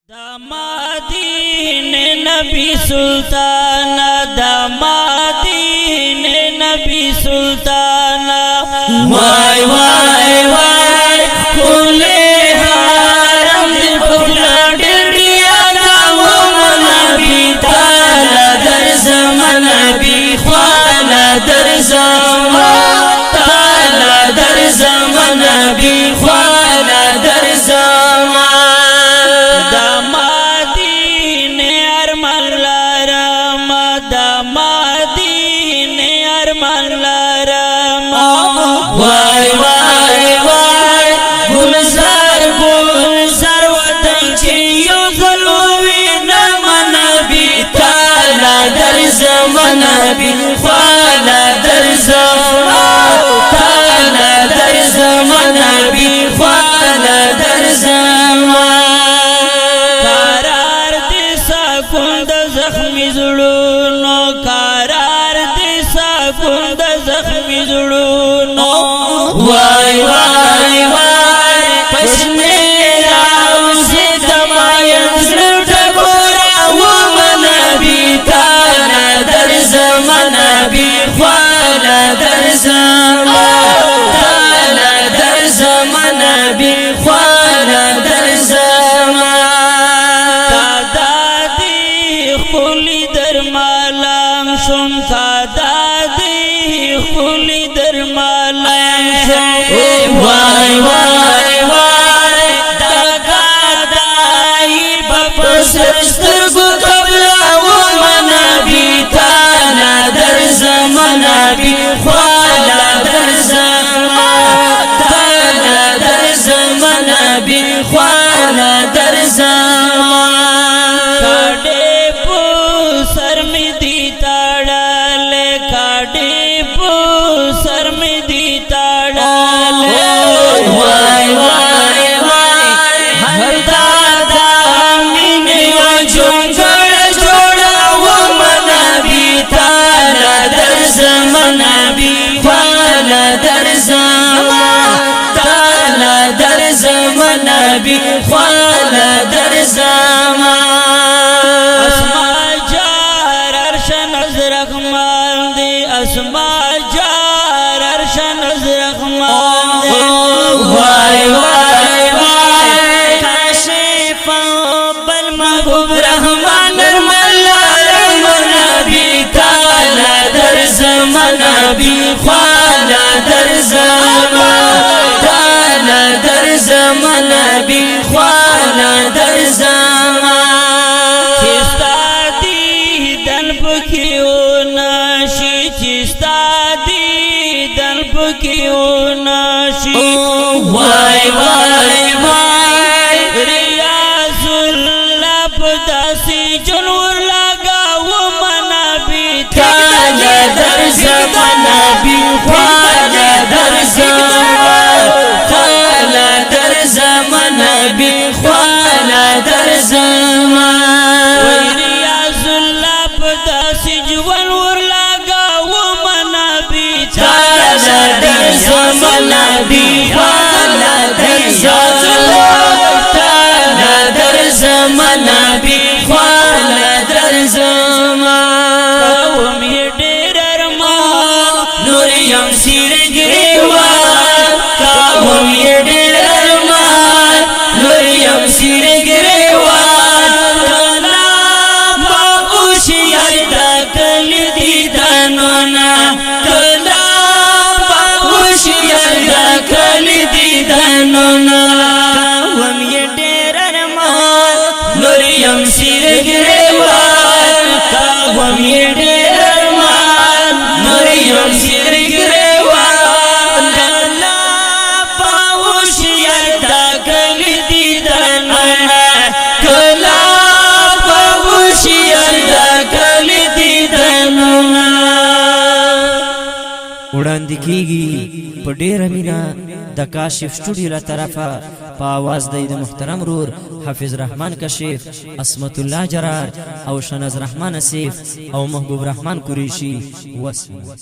د مدینه نبی سلطان، د مدینه نبی سلطان، وای وای وای، کله حرم دې پخلا ډېر دا و نبی تعالی در زمان، نبی خواله در زمان، تعالی در زمان، نبی خواله در زمان. د مدینه ارمان لرم، د مدینه ارمان لرم. وای وای وای، گلزار گلزار وطن چې یو ځل وینم نبی تعالی در زمان، نبی خواله در زمان، تعالی در زمان، نبی خواله در زمان. قرار دې سکون د زخمی زړونو، قرار دې سکون د زخمی زړونو. وای وای وای، پښنه راوځي د ماین زړه ټکورا و نبی تعالی در زمان، نبی خواله در زمان، تعالی در زمان، نبی خواله در زمان. تا دی خپلی درمالان شم، تا دی خپلی درمالان شم. وای وای وای، دا کادای په سترګو قبل و نبی تعالی در زمان، نبی خواله در زمان، تعالی در زمان، نبی خواله در زمان. کاډې په سر می دی تاړل، کاډې په سر می دی تاړل. وای وای وای، هر دادا مين یو جونګړ جوړ و نبی تعالی در زمان، نبی خواله در زمان، تعالی در زمان، نبی خواله در زمان. اسما جار عرش نظر رحمان دی، اسما جار عرش نظر رحمان دی. وای وای وای، کاشف بل محبوب رحمان ملارم نبی تعالی در زمان، نبی خواله در زمان، تعالی در زمان، نبی خواله در زمان. چې ستا دیدن پکې ونشي، چې ستا دیدن پکې ونشي. وای وای وای، ریاض الله په داسې جنور لګاو نبی. تعالی در زمان، نبی خواله در زمان، تعالی در زمان، نبی خواله در زمان. ریاض الله په داسې ژوند ور لګاو نبی. تعالی در زمان، نبی خواله در زمان، تعالی در زمان، نبی خواله در زمان. کوم یې ډېر ارمان، نور یم سیر گریوان، کاهم یې ډېر ارمان، نور یم سیر گریوان. کلا باغوش یار دا کلی دیدنونه، کلا باغوش یار دا کلی دیدنونه. کاهم یې ډېر ارمان، نور یم سیر گریوان، کاهم یې ډېر ارمان، نور یم سیر گریوان. کلا باغوش یار دا کلی دیدنونه، کلا باغوش یار دا کلی دیدنونه. وړاندې کیږي په ډیره مینه د کاشف سټوډیو له طرفه، په आवाज دی د محترم رور حافظ رحمان کشف، عصمت الله جرار او شنز رحمان سیف او محبوب رحمان قریشی. وسلام.